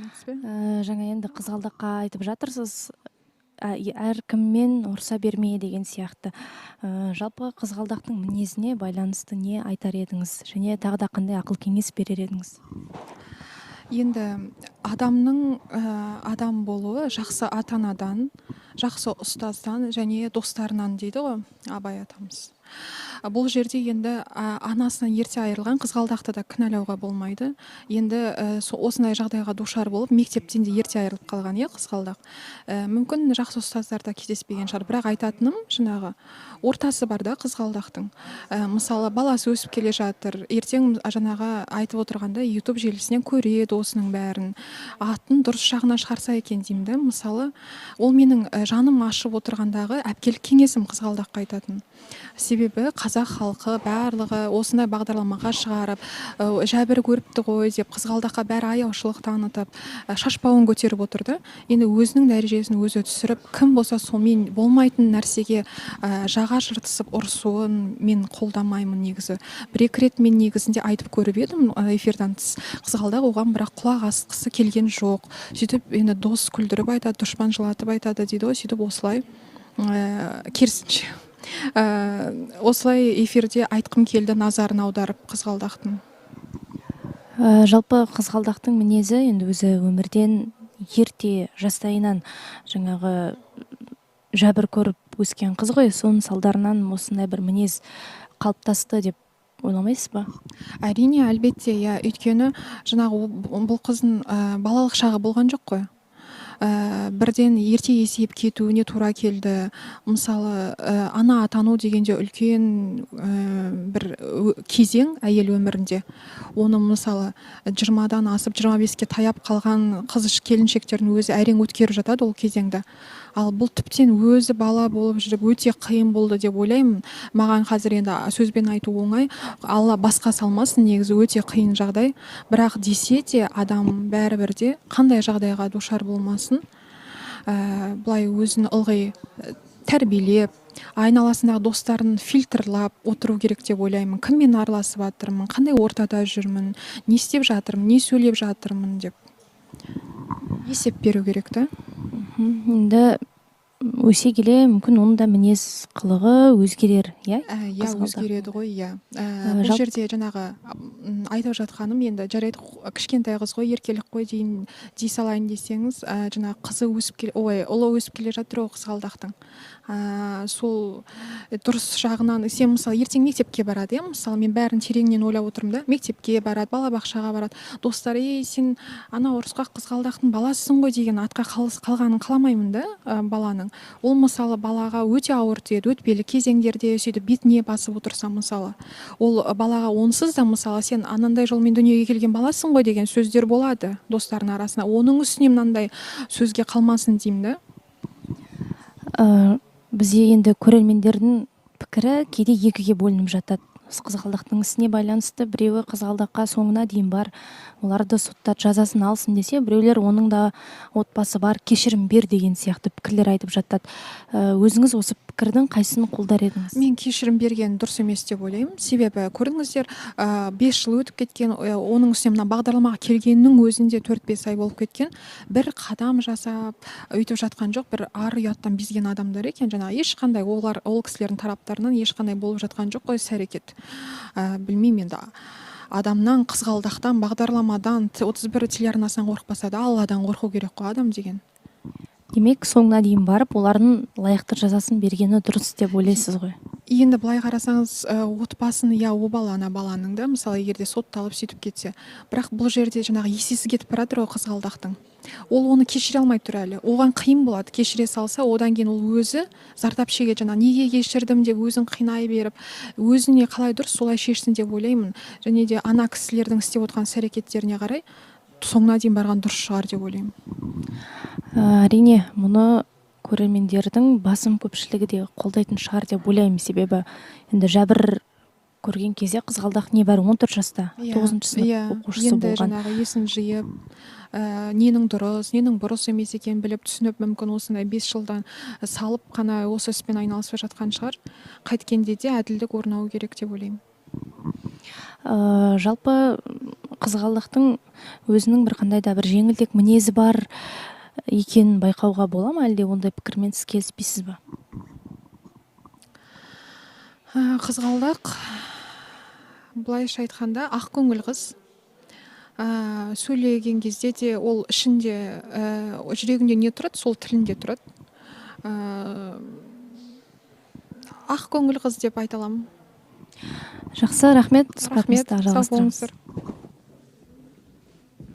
Сәлеметсіз бе? Жаңа енді қызғалдаққа айтып жатырсыз, әркіммен ұрса берме деген сияқты. Жалпы қызғалдақтың мінезіне байланысты не айтар едіңіз? Және тағы да қандай ақыл кеңес берер едіңіз? Енді адамның адам болуы жақсы ата-анадан, жақсы ұстаздан және достарынан дейді ғой Абай атамыз. Бұл жерде енді анасынан ерте айырылған қызғалдақты да кінәлауға болмайды. Енді осындай жағдайға душар болып, мектептен де ерте айырылып қалған, иә, қызғалдақ. Мүмкін жақсы ұстаздар да кездеспеген шығар, бірақ айтатыным, жаңағы ортасы бар да қызғалдақтың. Мысалы, баласы өсіп келе жатыр, ертең жаңағы айтып отырғанда YouTube желісінен көреді осының бәрін. Атын дұрыс жағынан шығарса екен деймін да. Мысалы, ол менің жаным ашып отырғандағы әпкелік кеңесім қызғалдаққа айтатын. Себебі қазақ халқы барлығы осындай бағдарламаға шығарып, жәбір көріпті ғой деп қызғалдаққа бәрі аяушылық танытып, шашбауын көтеріп отырды. Енді өзінің дәрежесін өзі түсіріп, кім болса сонымен болмайтын нәрсеге жаға жыртысып ұрысуын мен қолдамаймын негізі. Бір-екі рет мен негізінде айтып көріп едім, эфирден тыс. Қызғалдақ оған бірақ құлақ асқысы келген жоқ. Сөйтіп енді дос күлдіріп айтады, дұшпан жылатып айтады дейді ғой, сөйтіп осылай, керісінше. Осылай эфирде айтқым келді, назарын аударып қызғалдақтың. Жалпы қызғалдақтың мінезі енді өзі өмірден ерте жастайынан жаңағы жәбір көріп өскен қыз ғой, соның салдарынан осындай бір мінез қалыптасты деп ойламайсыз ба? Әрине, әлбетте, иә, өйткені жаңағы бұл қыздың балалық шағы болған жоқ қой. Бірден ерте есейіп кетуіне тура келді. Мысалы, ана атану дегенде үлкен бір кезең әйел өмірінде. Оны мысалы 20-дан асып 25-ке таяп қалған қыз келіншектердің өзі әрең өткеріп жатады ол кезеңді. Ал бұл тіптен өзі бала болып жүріп өте қиын болды деп ойлаймын. Маған қазір енді сөзбен айту оңай, Алла басқа салмасын, негізі өте қиын жағдай. Бірақ десе де адам бәрібір де қандай жағдайға душар болмасын, былай өзін ылғи тәрбиелеп, айналасындағы достарын фильтрлап отыру керек деп ойлаймын. Кіммен араласып жатырмын, қандай ортада жүрмін, не істеп жатырмын, не сөйлеп жатырмын деп есеп беру керек та. Енді өсе келе мүмкін оның да мінез қылығы өзгерер, иә? Иә, Қызғалдақ. өзгереді ғой, иә. Бұл жерде жаңағы айтып жатқаным енді жарайды, кішкентай қыз ғой, еркелік қой дейін, дей салайын десеңіз, жаңағы қызы өсіп келе, ой, ұлы өсіп келе жатыр ғой қызғалдақтың. Сол дұрыс жағынан сен мысалы ертең мектепке барады, иә, мысалы мен бәрін тереңнен ойлап отырмын да, мектепке барады, балабақшаға барады, достары, ей, сен ана ұрысқақ қызғалдақтың баласысың ғой деген атқа қалғанын қаламаймын да, баланың. Ол мысалы балаға өте ауыр тиеді, өтпелі кезеңдерде сөйтіп бетіне басып отырса мысалы. Ол балаға онсыз да мысалы сен анандай жолмен дүниеге келген баласың ғой деген сөздер болады достарының арасында. Оның үстіне мынандай сөзге қалмасын деймін да. Бізде енді көрермендердің пікірі кейде екіге бөлініп жатады. Осы қызғалдақтың ісіне байланысты біреуі қызғалдаққа соңына дейін бар, оларды соттат жазасын алсын десе, біреулер оның да отбасы бар, кешірім бер деген сияқты пікірлер айтып жатады. Өзіңіз осы пікірдің қайсысын қолдар едіңіз? Мен кешірім берген дұрыс емес деп ойлаймын. Себебі көрдіңіздер, 5 жыл өтіп кеткен, оның үстіне мына бағдарламаға келгеннің өзінде төрт-бес ай болып кеткен. Бір қадам жасап, өйтіп жатқан жоқ, бір ар ұяттан безген адамдар екен. Жаңағы ешқандай олар, ол кісілердің тараптарынан ешқандай болып жатқан жоқ қой іс-әрекет. Білмеймін енді, адамнан, қызғалдақтан, бағдарламадан, 31 телеарнасынан қорықпаса да Алладан қорқу керек қой адам деген. Демек, соңына дейін барып, олардың лайықты жазасын бергені дұрыс деп ойлайсыз ғой? Енді былай қарасаңыз, отбасын, иә, обал ана баланың да, мысалы, егер де сотталып сөйтіп кетсе. Бірақ бұл жерде жаңағы есесі кетіп бара жатыр ғой қызғалдақтың. Ол оны кешіре алмай тұр әлі. Оған қиын болады, кешіре салса, одан кейін ол өзі зардап шегеді, жаңағы неге кешірдім деп өзін қинай беріп, өзіне қалай дұрыс солай шешсін деп ойлаймын. Және де ана кісілердің істеп отырған іс-әрекеттеріне қарай соңына дейін барған дұрыс шығар деп ойлаймын. Әрине, мұны көрермендердің басым көпшілігі де қолдайтын шығар деп ойлаймын. Себебі енді жәбір көрген кезде қызғалдақ небәрі 14 жаста, тоғызыншы сынып оқушысы Енді болған. жаңағы есін жиып, ненің дұрыс, ненің бұрыс емес екенін біліп, түсініп, мүмкін осындай 5 жылдан салып қана осы іспен айналысып жатқан шығар. Қайткенде де әділдік орнауы керек деп ойлаймын. Жалпы Қызғалдақтың өзінің бір қандай да бір жеңілтек мінезі бар екенін байқауға бола ма, әлде ондай пікірмен сіз келіспейсіз ба? Қызғалдақ былайша айтқанда ақ көңіл қыз. Сөйлеген кезде де ол ішінде, жүрегінде не тұрады, сол тілінде тұрады. Ақ көңіл қыз деп айта аламын. Жақсы, рахмет. Рахмет, Сұхбатымызды сау жалғастырамыз. болыңыздар.